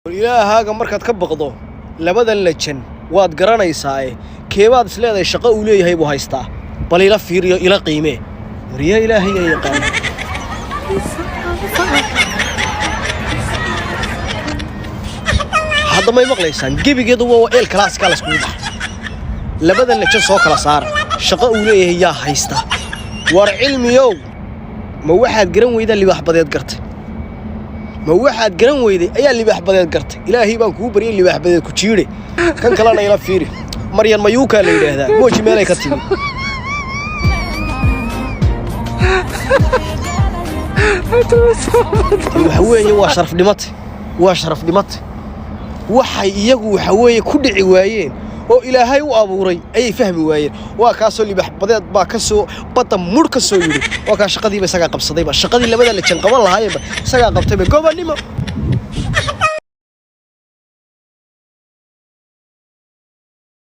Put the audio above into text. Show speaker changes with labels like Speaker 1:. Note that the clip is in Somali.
Speaker 1: Ilaahaaga markaad ka baqdo, labadan lajan waad garanaysaae, keebaad is leedahay shaqo uu leeyahay buu haystaa? Bal ila fiiriyo, ila qiimee. Waryaa, Ilaahay yaa yaqaana. Hadda may maqlaysaan? Gebigeedu waa eel kalaaskaa layskugu baxay. Labadan lajan soo kala saara, shaqo uu leeyahay yaa haysta? War Cilmiyow, ma waxaad garan weydaa libaax badeed gartay? Ma waxaad garan weyday ayaa libaax badeed gartay? Ilaahay baan kugu baryay, libaax badeed ku jiidhe. Kan kalena ila fiiri, Maryan Mayuukaa la yidhaahdaa, mooji meelay ka timi. Waxa weeye waa sharaf dhimate, waa sharaf dhimate. Waxay iyagu waxa weeye ku dhici waayeen oo Ilaahay u abuuray ayay fahmi waayeen. Waa kaasoo libax badeed baa ka soo badda mudh ka soo yidhi. Waa kaa shaqadiiba isagaa qabsadayba, shaqadii labada lajan qaban lahaayeenba isagaa qabtayba. Gobonnimo.